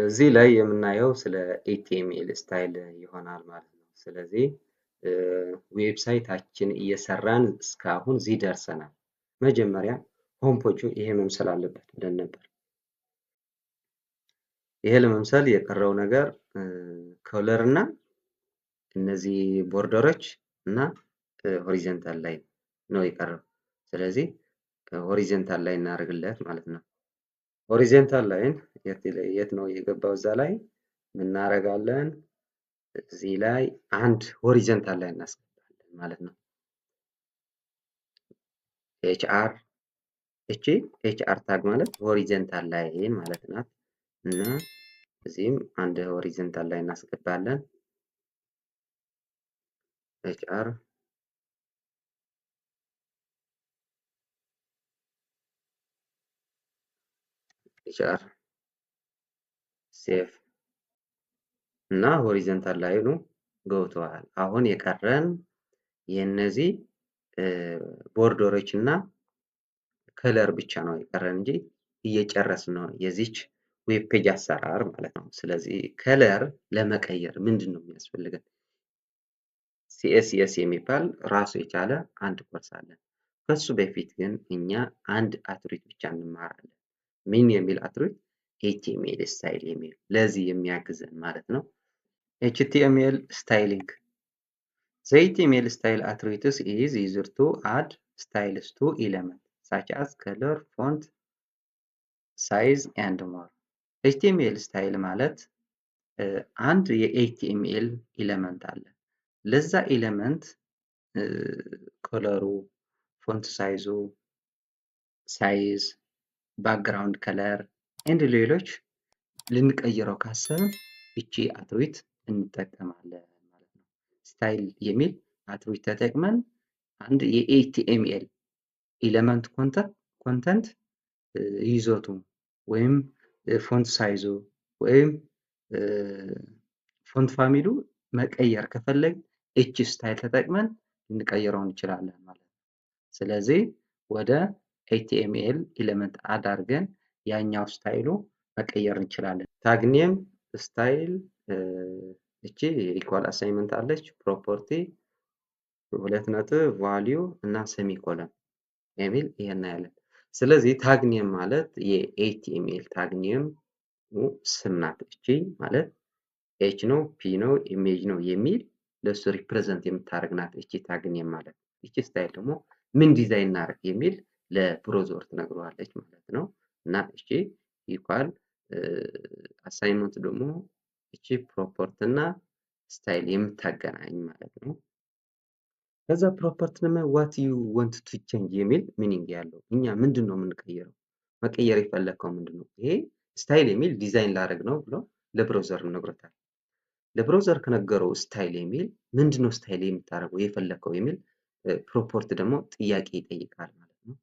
እዚህ ላይ የምናየው ስለ HTML style ይሆናል ማለት ነው። ስለዚህ website ኣችን እየሰራን እስካሁን እዚህ ደርሰናል። መጀመሪያ home page ኡ ይሄ መምሰል አለበት ብለን ነበር። ይሄ ለመምሰል የቀረው ነገር color እና እነዚህ border ኦች እና horizontal line ነው የቀረው። ስለዚህ horizontal line እናደርግለት ማለት ነው። Horizontal line የት ነው የገባው? እዛ ላይ እናደርጋለን። እዚህ ላይ አንድ horizontal line እናስገባለን ማለት ነው። HR፣ እቺ HR tag ማለት horizontal line ማለት ናት። እና እዚህም አንድ horizontal line እናስገባለን። HR HR save እና horizontal line ኑ ገብተዋል። አሁን የቀረን የነዚህ border ኦች እና color ብቻ ነው የቀረን እንጂ እየጨረስን ነው የዚች web page አሰራር ማለት ነው። ስለዚህ color ለመቀየር ምንድን ነው የሚያስፈልገን? CSS የሚባል ራሱ የቻለ አንድ ኮርስ አለ። ከሱ በፊት ግን እኛ አንድ attribute ብቻ እንማራለን። ምን የሚል attribute? HTML style የሚል፣ ለዚህ የሚያግዘን ማለት ነው። HTML styling. The HTML style attributes is used to add styles to element such as color, font, size and more. HTML style ማለት አንድ የ HTML element አለ። ለዛ element color ኡ፣ font size ኡ፣ size፣ background color and ሌሎች ልንቀይረው ካሰብን እቺ attribute እንጠቀማለን ማለት ነው። Style የሚል attribute ተጠቅመን አንድ የ HTML element content ይዘቱ ወይም font size ኡ ወይም font family ው መቀየር ከፈለግ እቺ style ተጠቅመን ልንቀይረው እንችላለን ማለት ነው። ስለዚህ ወደ HTML element add አድርገን ያኛው style ኡ መቀየር እንችላለን። Tag name style፣ እቺ equal assignment አለች፣ property ሁለት ነጥብ value እና semicolon የሚል ይሄን እናያለን። ስለዚህ tag name ማለት የ HTML tag name ስም ናት። እቺ ማለት H ነው፣ P ነው፣ image ነው የሚል ለሱ represent የምታደርግ ናት እቺ tag name ማለት። እቺ style ደግሞ ምን ዲዛይን እናደርግ የሚል ለ browser ትነግረዋለች ማለት ነው። እና እቺ equal assignment ደግሞ እቺ property እና style የምታገናኝ ማለት ነው። ከዛ property ደግሞ what you want to change የሚል meaning ያለው፣ እኛ ምንድን ነው የምንቀይረው? መቀየር የፈለግከው ምንድን ነው? ይሄ style የሚል ዲዛይን ላደርግ ነው ብሎ ለ browser ነግሮታል። ለ browser ከነገረው style የሚል ምንድን ነው style የምታደርገው የፈለግከው የሚል property ደግሞ ጥያቄ ይጠይቃል ማለት ነው።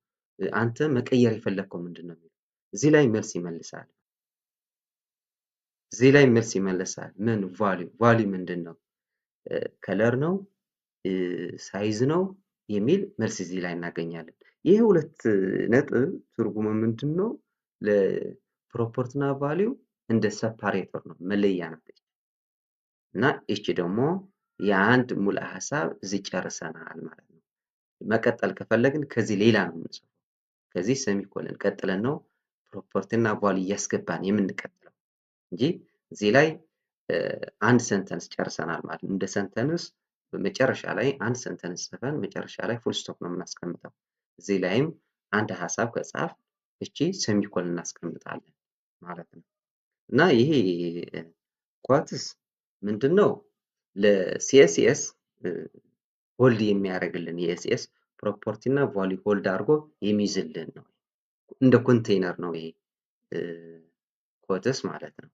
አንተ መቀየር የፈለግከው ምንድን ነው የሚለው እዚህ ላይ መልስ ይመልሳል። እዚህ ላይ መልስ ይመልሳል። ምን value፣ value ምንድን ነው? Color ነው፣ size ነው የሚል መልስ እዚህ ላይ እናገኛለን። ይህ ሁለት ነጥብ ትርጉሙ ምንድን ነው? ለ property እና value እንደ separator ነው፣ መለያ ናት። እና ይቺ ደግሞ የአንድ ሙሉ ሀሳብ እዚህ ጨርሰናል ማለት ነው። መቀጠል ከፈለግን ከዚህ ሌላ ነው የምንጽፈው። ከዚህ semicolon ቀጥለን ነው property እና value እያስገባን የምንቀጥለው እንጂ እዚህ ላይ አንድ sentence ጨርሰናል ማለት ነው። እንደ sentence በመጨረሻ ላይ አንድ sentence ጽፈን መጨረሻ ላይ full stop ነው የምናስቀምጠው። እዚህ ላይም አንድ ሀሳብ ከጻፍ እቺ semicolon እናስቀምጣለን ማለት ነው። እና ይሄ quotes ምንድን ነው? ለ CSS hold የሚያደርግልን የ CSS property እና value hold አድርጎ የሚይዝልን ነው። እንደ ኮንቴይነር ነው ይሄ quotes ማለት ነው።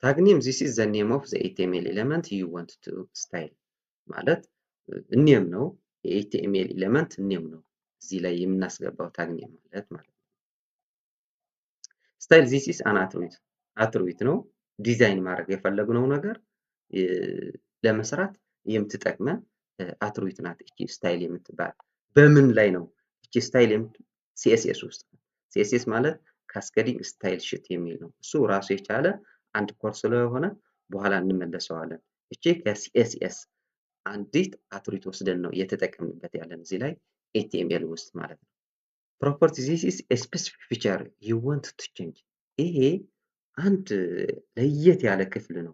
Tag name, this is the name of the HTML element you want to style ማለት name ነው። የ HTML element name ነው እዚህ ላይ የምናስገባው tag name ማለት ማለት ነው። Style, this is an attribute፣ attribute ነው። ዲዛይን ማድረግ የፈለግነው ነገር ለመስራት የምትጠቅመን attribute ናት እቺ style የምትባል። በምን ላይ ነው እቺ style? CSS ውስጥ። CSS ማለት Cascading Style Sheet የሚል ነው። እሱ ራሱ የቻለ አንድ ኮርስ ስለሆነ በኋላ እንመለሰዋለን። እቺ ከ CSS አንዲት attribute ወስደን ነው እየተጠቀምንበት ያለን እዚህ ላይ HTML ውስጥ ማለት ነው። Property, this is a specific feature you want to change። ይሄ አንድ ለየት ያለ ክፍል ነው።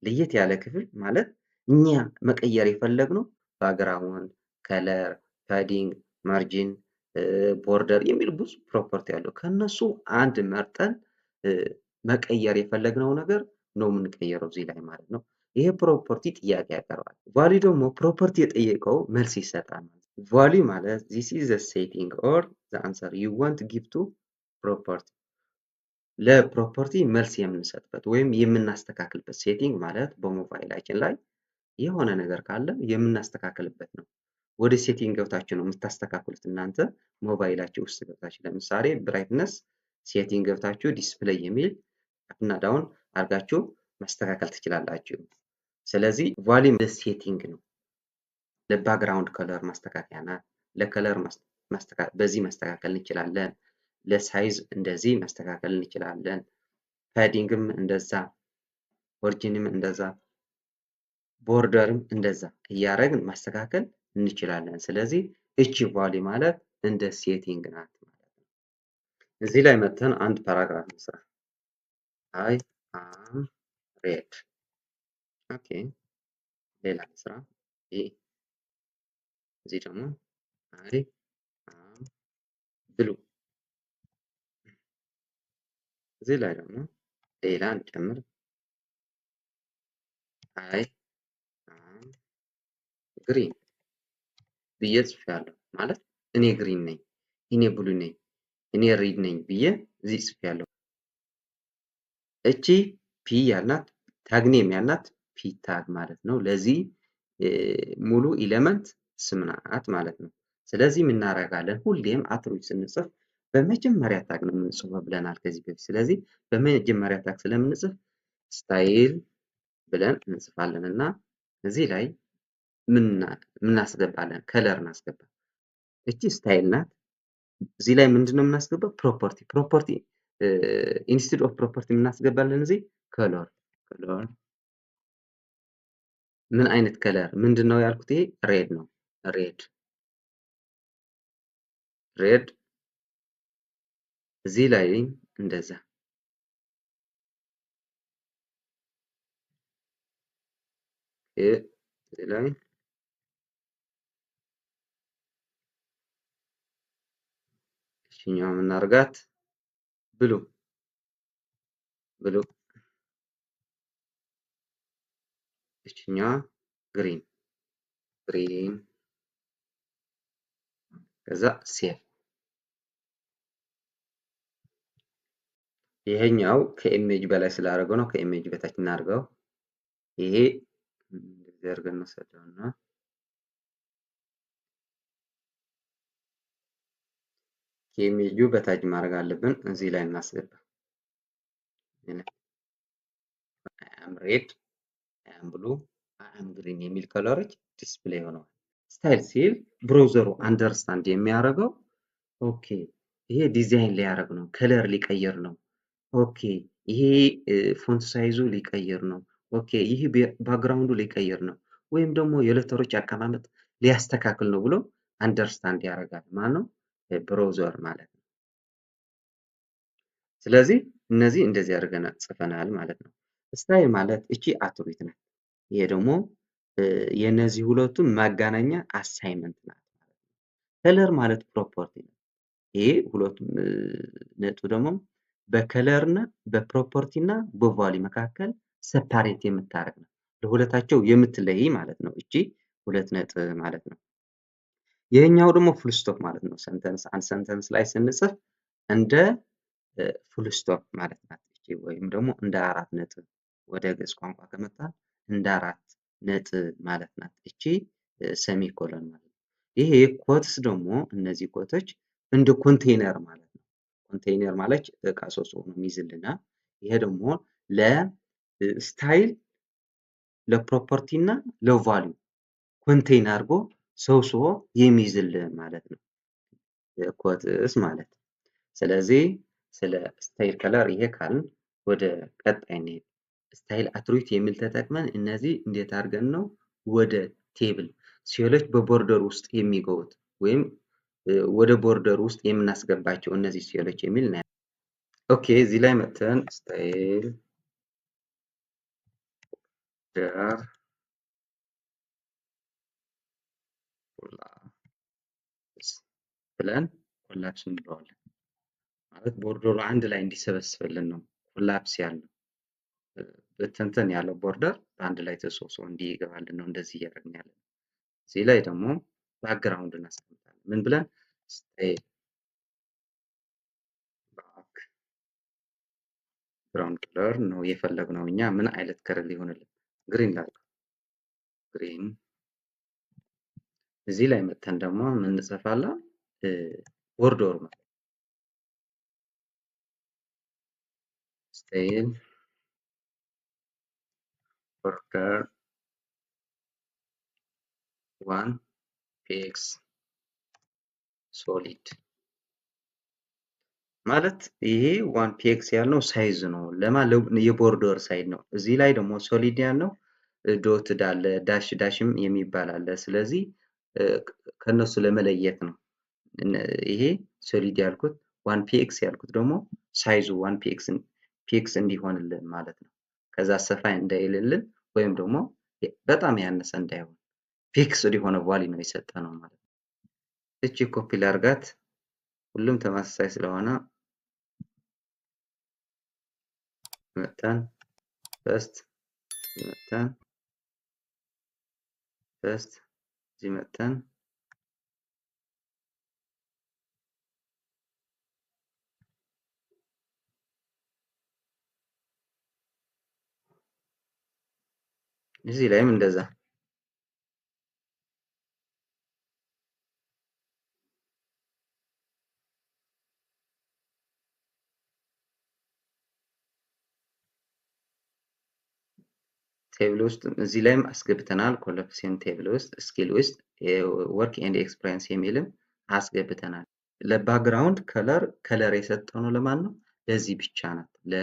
ለየት ያለ ክፍል ማለት እኛ መቀየር የፈለግነው background፣ color፣ padding፣ margin፣ border የሚል ብዙ property አለው። ከነሱ አንድ መርጠን መቀየር የፈለግነው ነገር ነው የምንቀየረው እዚህ ላይ ማለት ነው። ይሄ property ጥያቄ ያቀርባል። Value ደግሞ property የጠየቀው መልስ ይሰጣል። Value ማለት this is the setting or the answer you want give to property። ለ property መልስ የምንሰጥበት ወይም የምናስተካክልበት። Setting ማለት በሞባይላችን ላይ የሆነ ነገር ካለ የምናስተካክልበት ነው። ወደ setting ገብታችሁ ነው የምታስተካክሉት እናንተ ሞባይላችሁ ውስጥ ገብታችሁ። ለምሳሌ brightness setting ገብታችሁ display የሚል up ና down አድርጋችሁ ማስተካከል ትችላላችሁ። ስለዚህ value ለ setting ነው። ለ background color ማስተካከያ ናት። ለ color በዚህ ማስተካከል እንችላለን። ለ size እንደዚህ ማስተካከል እንችላለን። Padding ም እንደዛ፣ margin ም እንደዛ፣ border ም እንደዛ እያደረግን ማስተካከል እንችላለን። ስለዚህ እቺ value ማለት እንደ setting ናት ማለት ነው። እዚህ ላይ መተን አንድ paragraph እንስራ። I am red። Okay፣ ሌላ እንስራ። እዚህ ደግሞ I am blue። እዚህ ላይ ደግሞ ሌላ እንጨምር። I am green ብዬ ጽፌያለሁ። ማለት እኔ green ነኝ፣ እኔ blue ነኝ፣ እኔ red ነኝ ብዬ እዚህ ጽፌያለሁ። እቺ p ያልናት tag name ያልናት p tag ማለት ነው። ለዚህ ሙሉ element ስም ናት ማለት ነው። ስለዚህ ምን እናደርጋለን? ሁሌም attribute ስንጽፍ በመጀመሪያ tag ነው የምንጽፈው ብለናል ከዚህ በፊት። ስለዚህ በመጀመሪያ tag ስለምንጽፍ style ብለን እንጽፋለን እና እዚህ ላይ ምን እናስገባለን? Color እናስገባለን። እቺ style ናት። እዚህ ላይ ምንድን ነው የምናስገባው? Property። Property instead of property የምናስገባለን እዚህ color። Color ምን አይነት color ምንድን ነው ያልኩት? ይሄ red ነው። Red, red። እዚህ ላይ እንደዛ እዚህ ላይ እቺኛዋ የምናደርጋት blue, blue፣ እቺኛዋ green, green። ከዛ save። ይሄኛው ከ image በላይ ስላደረገው ነው። ከ image በታች እናድርገው። ይሄ እንደዚህ አድርገን እንወስደውና ከ image ኡ በታች ማድረግ አለብን። እዚህ ላይ እናስገባ። I'm red፣ I'm blue፣ I'm green የሚል color ኦች display ሆነዋል። Style ሲል browser ኡ understand የሚያደርገው okay ይሄ ዲዛይን ሊያደርግ ነው፣ color ሊቀይር ነው። Okay ይሄ font size ኡ ሊቀይር ነው። Okay ይሄ background ኡ ሊቀይር ነው፣ ወይም ደግሞ የ letter ኦች አቀማመጥ ሊያስተካክል ነው ብሎ understand ያደርጋል ማለት ነው፣ browser ማለት ነው። ስለዚህ እነዚህ እንደዚህ አድርገን ጽፈናል ማለት ነው። Style ማለት እቺ attribute ናት። ይሄ ደግሞ የነዚህ ሁለቱም ማገናኛ assignment ናት ማለት ነው። Color ማለት property ነው። ይሄ ሁለቱም ነጥብ ደግሞ በ color እና በ property እና በ value መካከል separate የምታደርግ ነው። ለሁለታቸው የምትለይ ማለት ነው። እቺ ሁለት ነጥብ ማለት ነው። ይሄኛው ደግሞ full stop ማለት ነው። Sentence አንድ sentence ላይ ስንጽፍ እንደ full stop ማለት ናት። እቺ ወይም ደግሞ እንደ አራት ነጥብ፣ ወደ ግዕዝ ቋንቋ ከመጣ እንደ አራት ነጥብ ማለት ናት። እቺ semicolon ማለት ነው። ይሄ quotes ደግሞ እነዚህ quote ኦች እንደ ኮንቴይነር ማለት ነው። ኮንቴይነር ማለት እቃ ሰብስቦ ነው የሚይዝልና ይሄ ደግሞ ለ style፣ ለ property እና ለ value contain አድርጎ ሰብስቦ የሚይዝልን ማለት ነው። Quotes ማለት ስለዚህ ስለ style color ይሄ ካልን ወደ ቀጣይ እንሄድ። Style attribute የሚል ተጠቅመን እነዚህ እንዴት አድርገን ነው ወደ table cell ኦች በ border ውስጥ የሚገቡት ወይም ወደ border ውስጥ የምናስገባቸው እነዚህ ሴሎች የሚል ነው። Okay፣ እዚህ ላይ መጥተን style border collapse ብለን collapse እንለዋለን። ማለት border ኡ አንድ ላይ እንዲሰበስብልን ነው collapse ያልነው። በተንተን ያለው border በአንድ ላይ ተሰብስቦ እንዲገባልን ነው እንደዚህ እያደረግን ያለ ነው። እዚህ ላይ ደግሞ background እናስቀምጣለን። ምን ብለን? Style background color ነው የፈለግነው እኛ። ምን አይነት color ሊሆንልን? Green ላድርገው። Green። እዚህ ላይ መጥተን ደግሞ ምን እንጽፋለን? Border ማለት style border 1 px solid። ማለት ይሄ 1 px ያልነው size ነው፣ ለማ የ border size ነው። እዚህ ላይ ደግሞ solid ያልነው dotted አለ፣ dash dash ም የሚባል አለ። ስለዚህ ከነሱ ለመለየት ነው። ይሄ solid ያልኩት፣ 1 px ያልኩት ደግሞ size ኡ 1 px እንዲሆንልን ማለት ነው። ከዛ ሰፋ እንዳይልልን ወይም ደግሞ በጣም ያነሰ እንዳይሆን fixed የሆነ value ነው የሰጠነው ማለት ነው። እቺ ኮፒ ላርጋት፣ ሁሉም ተመሳሳይ ስለሆነ መተን paste፣ መተን paste፣ እዚህ መተን እዚህ ላይም እንደዛ። Table ውስጥ እዚህ ላይም አስገብተናል። Collapse table ውስጥ skill ውስጥ work and experience የሚልም አስገብተናል። ለ background color የሰጠነው ለማን ነው? ለዚህ ብቻ ናት። ለ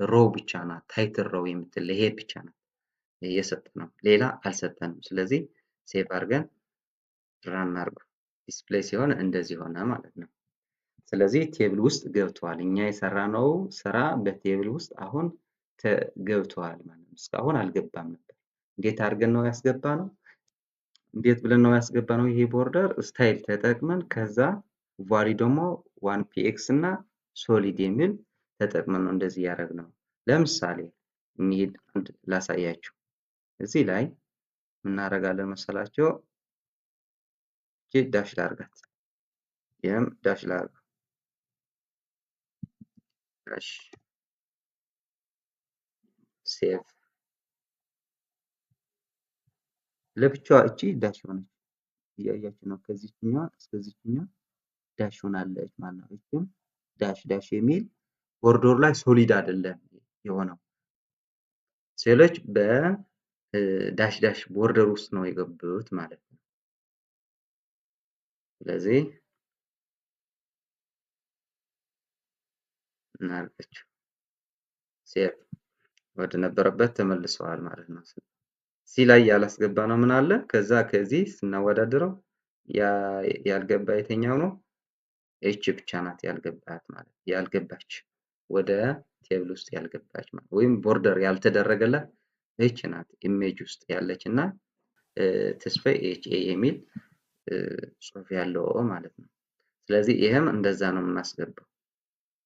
row ብቻ ናት። Title row የምትል ለይሄ ብቻ ናት የሰጠነው፣ ሌላ አልሰጠንም። ስለዚህ save አድርገን run እናድርገው። Display ሲሆን እንደዚህ ሆነ ማለት ነው። ስለዚህ table ውስጥ ገብተዋል። እኛ የሰራነው ስራ በ table ውስጥ አሁን ገብተዋል ማለት ነው። እስካሁን አልገባም ነበር። እንዴት አድርገን ነው ያስገባነው? እንዴት ብለን ነው ያስገባነው? ይሄ border style ተጠቅመን ከዛ value ደግሞ 1 px እና solid የሚል ተጠቅመን ነው እንደዚህ ያደረግነው። ለምሳሌ እንሂድ፣ አንድ ላሳያችሁ። እዚህ ላይ ምን እናደርጋለን መሰላችሁ? እቺ dash ላርጋት፣ ይህም dash ላርገው፣ dash፣ save። ለብቻዋ እቺ dash ሆነች፣ እያያችሁ ነው። ከዚህኛዋ እስከዚህኛዋ dash ሆናለች ማለት ነው። እቺም dash dash የሚል border ላይ solid አይደለም የሆነው። Cell ኦች በ dash dash border ውስጥ ነው የገቡት ማለት ነው። ስለዚህ እናርጋቸው፣ save፣ ወደ ነበረበት ተመልሰዋል ማለት ነው። እዚህ ላይ ያላስገባ ነው ምን አለ? ከዛ ከዚህ ስናወዳድረው ያልገባ የትኛው ነው? እች ብቻ ናት ያልገባት ማለት፣ ያልገባች፣ ወደ table ውስጥ ያልገባች ማለት ወይም border ያልተደረገላት እች ናት። Image ውስጥ ያለች እና ተስፋዬ ኤች ኤ የሚል ጽሁፍ ያለው ማለት ነው። ስለዚህ ይህም እንደዛ ነው የምናስገባው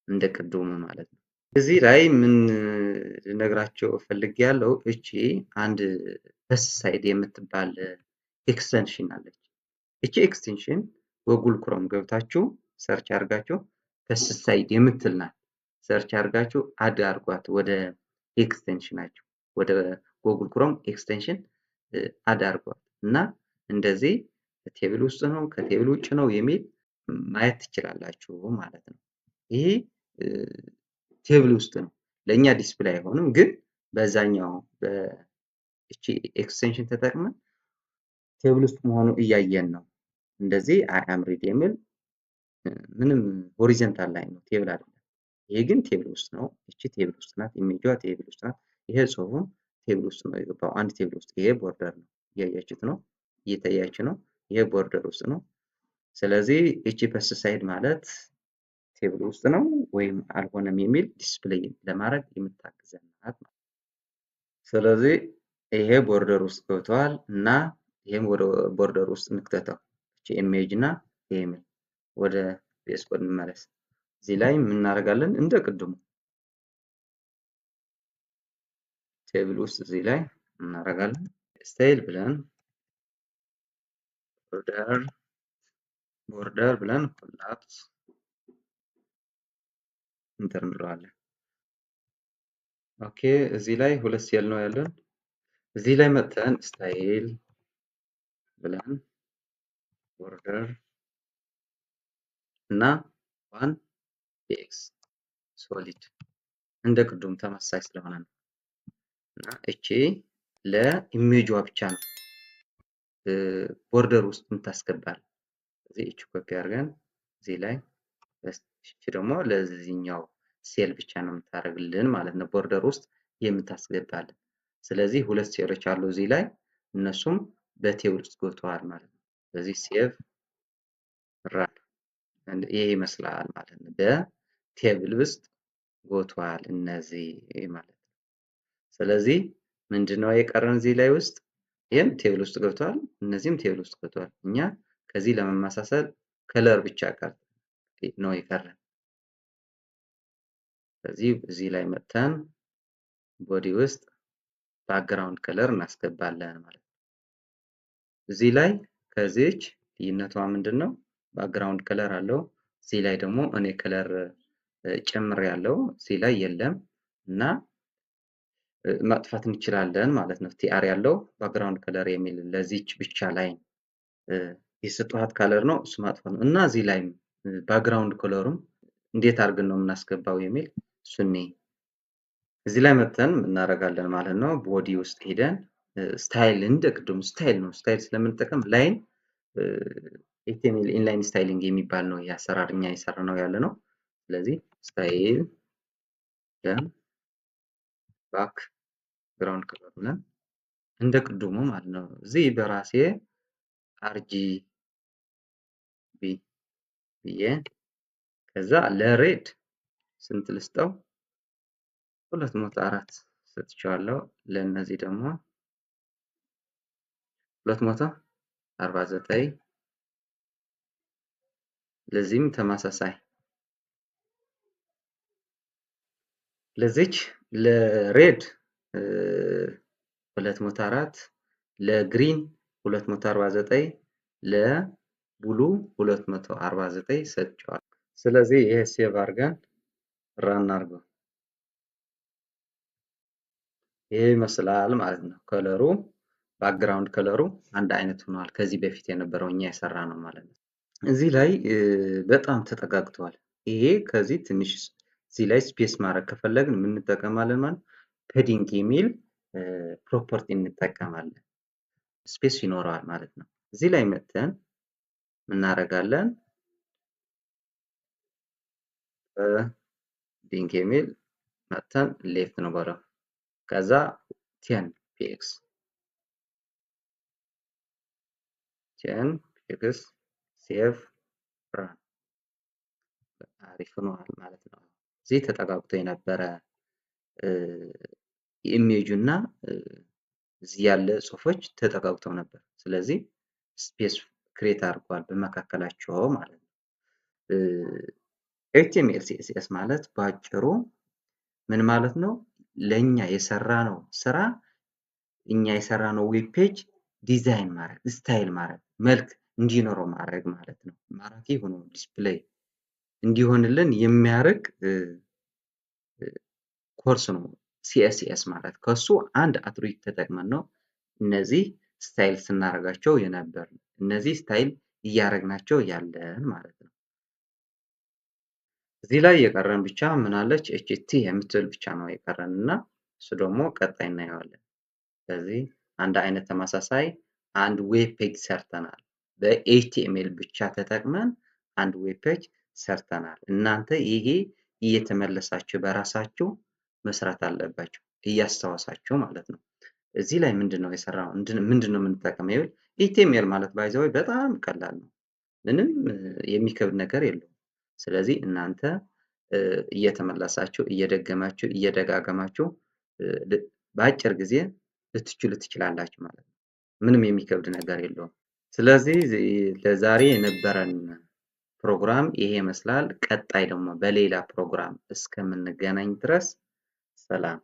እንደ ቅድሙ ማለት ነው። እዚህ ላይ ምን ልነግራቸው ፈልጌያለሁ፣ እቺ አንድ Pesticide የምትባል extension አለች። እቺ extension Google Chrome ገብታችሁ search አድርጋችሁ Pesticide የምትል ናት። Search አድርጋችሁ add አድርጓት ወደ extension ኣችሁ፣ ወደ Google Chrome extension add አድርጓት እና እንደዚህ table ውስጥ ነው ከ table ውጭ ነው የሚል ማየት ትችላላችሁ ማለት ነው። ይሄ table ውስጥ ነው፣ ለእኛ display አይሆንም፣ ግን በዛኛው እቺ extension ተጠቅመን table ውስጥ መሆኑ እያየን ነው። እንደዚህ I am ready የሚል ምንም horizontal line ነው፣ table አይደለም። ይሄ ግን table ውስጥ ነው። እቺ table ውስጥ ናት። ኢሜጇ table ውስጥ ናት። ይሄ ጽሁፉም table ውስጥ ነው የገባው። አንድ table ውስጥ ይሄ border ነው። እያያችሁት ነው፣ እየታያችሁ ነው። ይሄ border ውስጥ ነው። ስለዚህ እቺ pesticide ማለት table ውስጥ ነው ወይም አልሆነም የሚል display ለማድረግ የምታግዘን ናት። ስለዚህ ይሄ border ውስጥ ገብተዋል እና ይሄም ወደ border ውስጥ እንክተተው። እቺ image እና ይሄ ወደ VS Code እንመለስ። እዚህ ላይ ምን እናደርጋለን? እንደ ቅድሙ table ውስጥ እዚህ ላይ እናደርጋለን style ብለን border ብለን collapse enter እንለዋለን። Okay እዚህ ላይ ሁለት ሴል ነው ያለን። እዚህ ላይ መጥተን style ብለን border እና 1 px solid እንደ ቅድሙ ተመሳሳይ ስለሆነ ነው። እና እቺ ለኢሜጇ ብቻ ነው border ውስጥ የምታስገባል። እዚህ እቺ ኮፒ አድርገን እዚህ ላይ እቺ ደግሞ ለዚህኛው ሴል ብቻ ነው የምታደርግልን ማለት ነው፣ border ውስጥ የምታስገባልን። ስለዚህ ሁለት ሴሎች አሉ እዚህ ላይ፣ እነሱም በ table ውስጥ ገብተዋል ማለት ነው። ስለዚህ save run ይሄ ይመስላል ማለት ነው። በ table ውስጥ ገብተዋል እነዚህ ማለት ነው። ስለዚህ ምንድነው የቀረን እዚህ ላይ ውስጥ? ይህም table ውስጥ ገብተዋል፣ እነዚህም table ውስጥ ገብተዋል። እኛ ከዚህ ለመመሳሰል color ብቻ ቀር ነው የቀረን። ስለዚህ እዚህ ላይ መጥተን body ውስጥ background color እናስገባለን ማለት ነው። እዚህ ላይ ከዚች ልዩነቷ ምንድን ነው? background color አለው። እዚህ ላይ ደግሞ እኔ color ጨምር ያለው እዚህ ላይ የለም እና ማጥፋት እንችላለን ማለት ነው። tr ያለው background color የሚል ለዚች ብቻ ላይ የሰጠኋት color ነው፣ እሱ ማጥፋት ነው። እና እዚህ ላይ background color ኡም እንዴት አድርገን ነው የምናስገባው የሚል እሱኔ እዚህ ላይ መጥተን እናደርጋለን ማለት ነው። body ውስጥ ሄደን style እንደ ቅድሙ style ነው፣ style ስለምንጠቀም line HTML inline styling የሚባል ነው ይሄ አሰራር እኛ የሰራ ነው ያለ ነው። ስለዚህ style then background color ብለን እንደ ቅድሙ ማለት ነው። እዚህ በራሴ RGB ብዬ ከዛ ለ red ስንት ልስጠው? 204 ሰጥቼዋለሁ። ለእነዚህ ደግሞ 249፣ ለዚህም ተመሳሳይ ለዚች ለ red 204፣ ለ green 249፣ ለ blue 249 ሰጥቼዋለሁ። ስለዚህ ይሄ save አድርገን run አድርገው ይሄ ይመስላል ማለት ነው። color ኡ background color ኡ አንድ አይነት ሆኗል። ከዚህ በፊት የነበረው እኛ የሰራ ነው ማለት ነው። እዚህ ላይ በጣም ተጠጋግተዋል። ይሄ ከዚህ ትንሽ እዚህ ላይ space ማድረግ ከፈለግን ምን እንጠቀማለን ማለት padding የሚል property እንጠቀማለን። space ይኖረዋል ማለት ነው። እዚህ ላይ መጥተን እናደርጋለን padding የሚል መጥተን left ነው በለው፣ ከዛ 10 px 10 px save run አሪፍ ሆኗል ማለት ነው። እዚህ ተጠጋግቶ የነበረ ኢሜጁ እና እዚህ ያለ ጽሁፎች ተጠጋግተው ነበር። ስለዚህ space create አድርጓል በመካከላቸው ማለት ነው። HTML CSS ማለት በአጭሩ ምን ማለት ነው? ለኛ የሰራነው ስራ እኛ የሰራነው web page design ማድረግ፣ style ማድረግ፣ መልክ እንዲኖረው ማድረግ ማለት ነው። ማራኪ ሆኖ display እንዲሆንልን የሚያደርግ ኮርስ ነው CSS ማለት። ከሱ አንድ attribute ተጠቅመን ነው እነዚህ style ስናደርጋቸው የነበር፣ እነዚህ style እያደረግናቸው ያለን ማለት ነው። እዚህ ላይ የቀረን ብቻ ምን አለች? HT የምትል ብቻ ነው የቀረን እና እሱ ደግሞ ቀጣይ እናየዋለን። ስለዚህ አንድ አይነት ተመሳሳይ አንድ web page ሰርተናል። በ HTML ብቻ ተጠቅመን አንድ web page ሰርተናል። እናንተ ይሄ እየተመለሳችሁ በራሳችሁ መስራት አለባችሁ፣ እያስታወሳችሁ ማለት ነው። እዚህ ላይ ምንድነው የሰራው? ምንድነው የምንጠቀመው? ይኸውልህ HTML ማለት by the way በጣም ቀላል ነው። ምንም የሚከብድ ነገር የለውም። ስለዚህ እናንተ እየተመለሳችሁ፣ እየደገማችሁ፣ እየደጋገማችሁ በአጭር ጊዜ ልትችሉ ትችላላችሁ ማለት ነው። ምንም የሚከብድ ነገር የለውም። ስለዚህ ለዛሬ የነበረን ፕሮግራም ይሄ ይመስላል። ቀጣይ ደግሞ በሌላ ፕሮግራም እስከምንገናኝ ድረስ ሰላም።